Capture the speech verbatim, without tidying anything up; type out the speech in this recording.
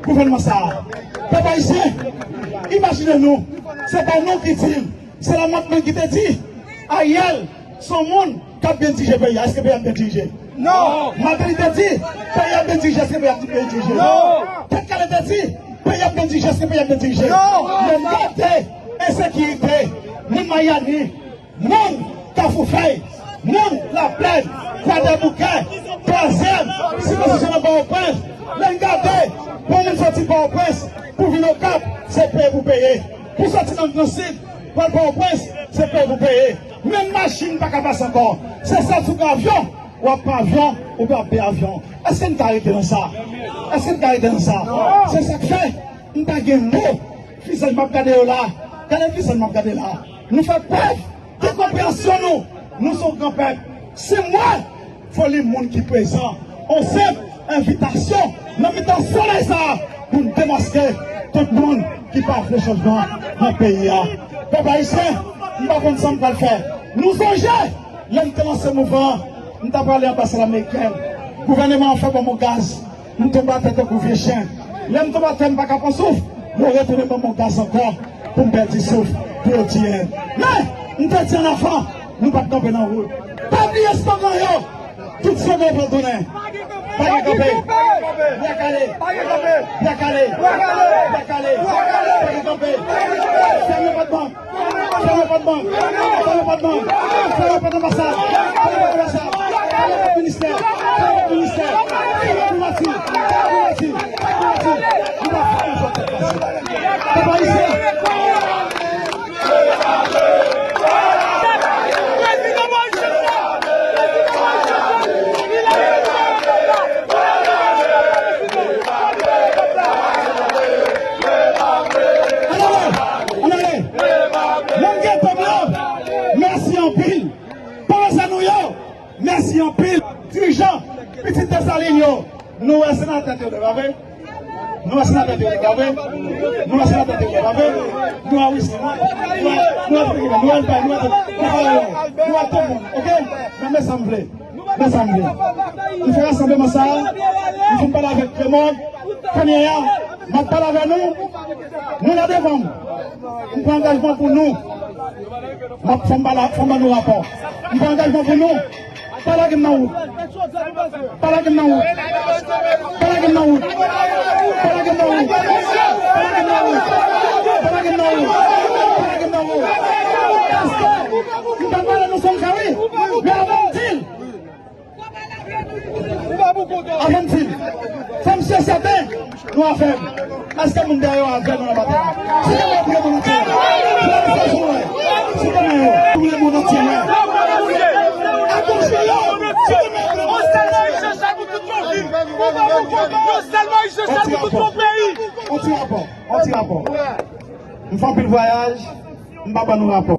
Gouvènman sa a. Pèp ayisyen, imajine nou, se pa nou ki di l, se Lamontant menm ki te di, Ariel, se yon moun k ap byen dirije peyi a. Èske peyi a ap byen dirije? Non. Martelly te di, peyi a ap byen dirije. Èske peyi a ap byen dirije? Non. Tèt Kale te di, peyi a ap byen dirije. Èske peyi a ap byen dirije? Non. Lè n gade ensekirite, moun Mayani, moun Kafou Fèy, moun Laplèn, Kwadèboukè, twazyèm sikonskripsyon nan Pòtoprens, lè n gade, pou moun soti Pòtoprens pou vin Okap, se peye pou peye. Pou soti nan Gran Sid, pou al Pòtoprens, se peye pou peye. Menm machin pa ka pase ankò. Se sèl sou avyon, w ap pran avyon, oubyen w ap peye avyon. Èske n ka rete nan sa? Èske n ka rete nan sa? Se sa k fè m pa gen mo. Vizaj m ap gade yo la. Gade vizaj m ap gade la. Nou fè prèv de konpreyansyon nou. Nou se yon gran pèp. Si m wè foli moun ki prezan, yon senp envitasyon nan mitan solèy sa a pou n demaske tout moun ki pa vle chanjman nan peyi a. Pèp ayisyen, m pa konn sa m pral fè. Nou sonje, lè m te lanse mouvman an, m t ap prale anbasad amerikèn. Gouvèneman an fè ban m yon gaz. M tonbe atè tankou vye chen. Lè m tonbe atè, m pa ka pran souf. Yo retounen ban m yon gaz ankò pou m pèdi souf, pou yo tiye m. Men, m te di ann avan, nou p ap kanpe nan wout. Pa bliye slogan yo. Tout slogan yo pral tounen. Pa gen kanpe. Byen kale. Byen kale. Byen kale. Pa gen kanpe. Fèmen pòt bank. Fèmen pòt bank. Fèmen pòt bank. Fèmen pòt anbasad. Fèmen pòt anbasad. Fèmen pòt ministè. Fèmen pòt ministè. Fèmen pòt primati. Fèmen pòt primati. Fèmen pòt primati. Nou pa fèmen pòt anbasad. Pèp ayisyen. Ann ale, ann ale. Moun gen pèp la, mèsi anpil. Pawòl sa nou yo, mèsi anpil. Dirijan, pitit Desalin yo, nou wè senatè Theodore, pa vre? Nou wè senatè Theodore, pa vre? Nou wè senatè Theodore, pa vre? Nou wè Wisly, nou wè, nou wè, nou wè Frederic, nou wè Elbay, nou wè, nou wè, nou wè tout moun, oke? Men, men sa m vle. Men sa m vle. M fè rasanbleman sa a, m fin pale avèk Clément, kounye a, m ap pale avè nou, nou la devan m. M pran angajman pou nou. M ap, fò m pale, fò m ban nou rapò. M pran angajman pou nou. Pa lage m nan wout. Pa lage m nan wout. Pa lage m nan wout. Pa lage m nan wout. Pa lage m nan wout. Pa lage m nan wout. Pa lage m nan wout. Paske m ta pale nou sou yon kari. Men avan m di l, Avan m di l, fò m si e sèten, nou avè m. Èske moun dèyè yo avè nou nan batay la? Si te mwen, pou moun antye wè. Si te mwen, pou moun antye wè. Attention, yo! Si te mwen, pou moun antye wè. On ti rapò, on ti rapò. M fè anpil vwayaj, m pa ban nou rapò.